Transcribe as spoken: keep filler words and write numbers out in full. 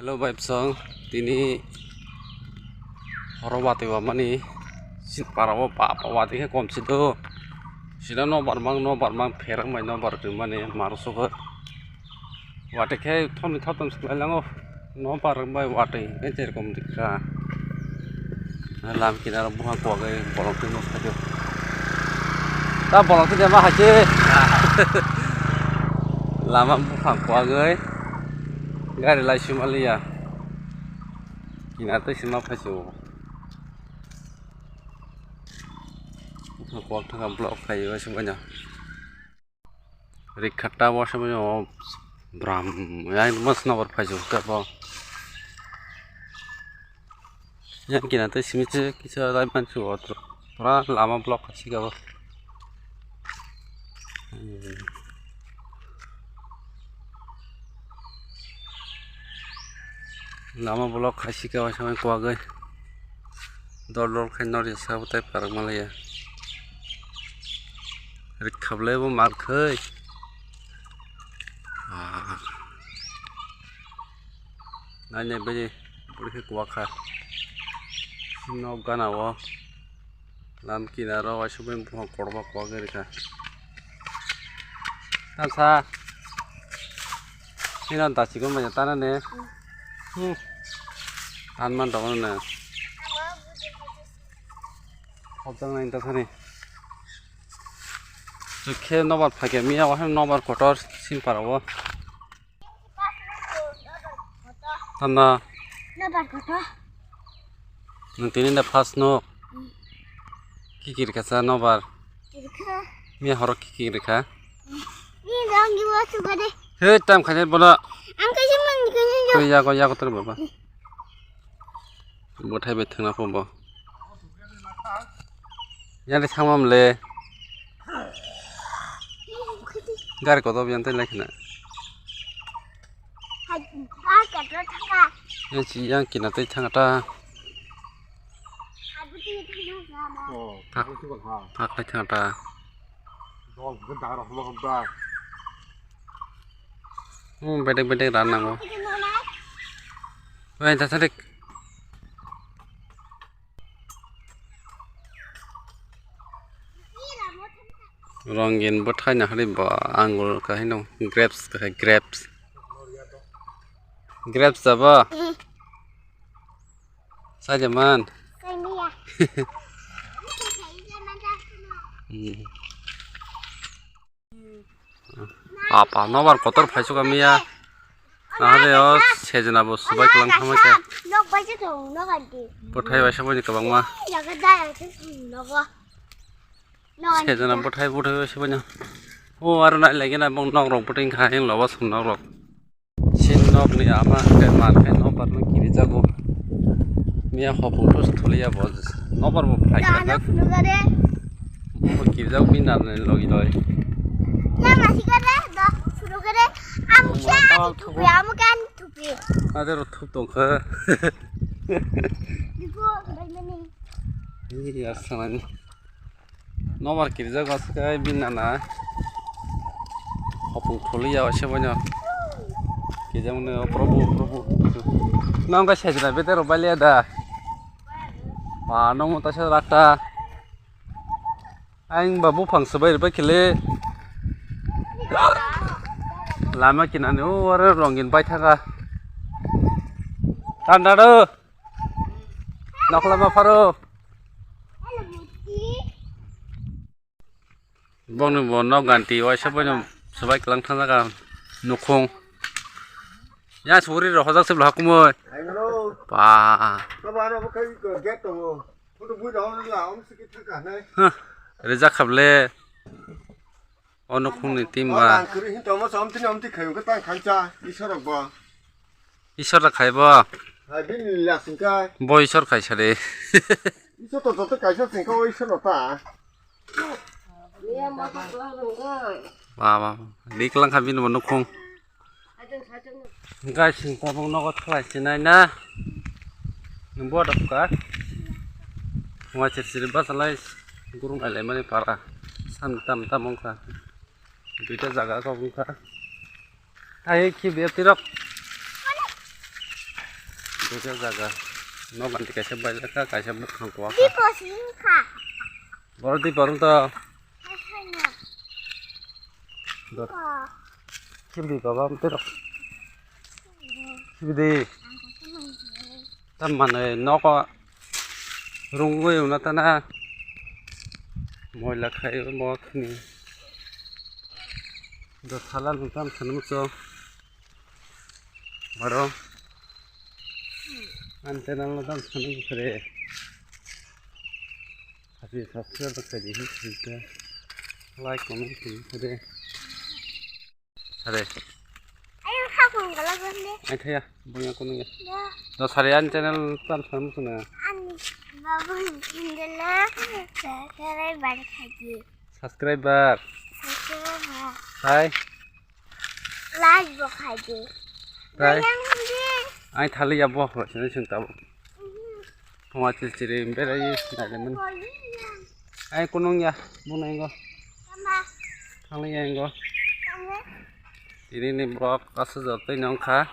Hello bai bwsong, tini horo watwi wamani sini para o pa pa watwi khe kom si do. Sida no barmang no barmang pherang bai no bar mani mar sugo. Watwi khe thomni thotom se lai lango, no bar bai watwi khe je rokom rikha. Lam kinaro buphang kwagwi bolong twi nukha. Ta bolong twi ma hai se. Lama buphang kwagwi gari lai sima liya. Kinar twi sima phai se o. Buphang kwak thangkha block khai o se baino. Rikhatta bo se bo bram yang mas nabar phai jok ta bo. Yang kina tei simi se kisa lai man su otro. Pura lama block khai sika bo. Lama block khai sika bo samai kwagwi. Dol dol khai nori sabo tei parok malaya. Rikhablai bo mar khai. Ah. Nai nai bini bwrwi khe kwak kha. Nok gana o. Lam kinaro waisa bini buphang kotorma kwak wngwi rikha. Tamsa. Nino dachigo manya tana ne. Hmm. Tan man dong ne. Hobjak nai ta thani. Khe nobar phakhe miya wahan nobar kotor simpara o. Tanda. Nobar kotor. Nwng tini da first no. Kikir kasa nobar. Kirkha. Miya horo kikir kha. Ni dong giwa sugade. He tam khajai bola. Ang kaisa man kaisa jo. Tui yago yago tor baba. Bwthai bai thwngna pho bo. Yari thangmam le. Gari kotor yang tei lai khna. Yang si yang kina tei thang ta. Thak thak lai thang ta. Hmm, bedek bedek ran nango. Wai ta sadik. Rongin bwthai na hari bo angul kahai no grapes kahai grapes. Grapes jabo. Sajaman. Hmm. Apa nobar kotor phaisu kami ya. Nahade o sejna bo subai kelang thamai khe. Nok bai se thung nok anti. Bwthai bai saboni kwbangma. Yaga da ya se thung nogo. Sejna bwthai bwthai bai saboni. O aro nai lagi na bong nok rok bwthai kha heng lobo sum nok rok. Sin nok ni ama khe man khe nok bar no kiri jago. Miya hopung thus thuliya bo nok bar bo phai kha. Bo kiri jago bini nan ni logi loi. Ya ma sikare do surukare. Am khe ani thupi am khe ani thupi. Ade ro thup tong kha. Digo bai mani. Ni ya sanani. Nobar kirijak aswk bini nana. Hopung tholiya waisa boino. Kijak mano, "O Prabhu, Prabhu." Nang khe sejna bete rok baliya da. Ba nang mo taisa rakta. Ang ba buphang swbai rwbai khili. Lama kinani o aro rongin bai thaka. Tanda do. Nokla ma pharo. Bongni bo nok ganti waisa boino swbai kwlang thang jaga nukhung. Ya suri rok hojak se bwla kumui. Ba. Huh, rijak khable. O nukhungni team ba. Isor rok khai bo. Bo Isor khai sade. Isor to joto kaisa singkha o Isor rok ta. Ba ba. Dik lang kha bini bo nukhung. Guys, sing tabuk nogo thalai sinai na. Nung bo dok ka. Wa chir chir ba salai gurung ai lai mani para. San tam tam ong kha. Duita jaga kok wngkha. Ai khibiya tirok. Kaisa jaga. Nok ganti kaisa bailaka, kaisa bukhang kuwaka. Dipo singkha. Boro di borok to. Hai hai na. Dot. Ko. Sibidi baba mte rok. Sibidi. Tam mane noko rungwi una tana. Moila khai mo khni. Do thala nung tam sanam so. Baro. An channel no tam sanam khare. Happy subscribe khaidi hi khinte. Like, comment khinte. Are. Ayo, khakung gala gande. Ai thaya, bunya kunu ya. Ya. Do sare an channel tam sam suna. Ani babu hindela subscriber khaidi. Subscriber. Subscriber. Hai. Like bo khaidi. Hai. Yang khumdi. Ai thali ya bo, sini sing tabo. Thoma chiri chiri berai nai le mani. Ai kunung ya, bo nai go. Thang ya go. Tini ni vlog aswk jor twi nong kha.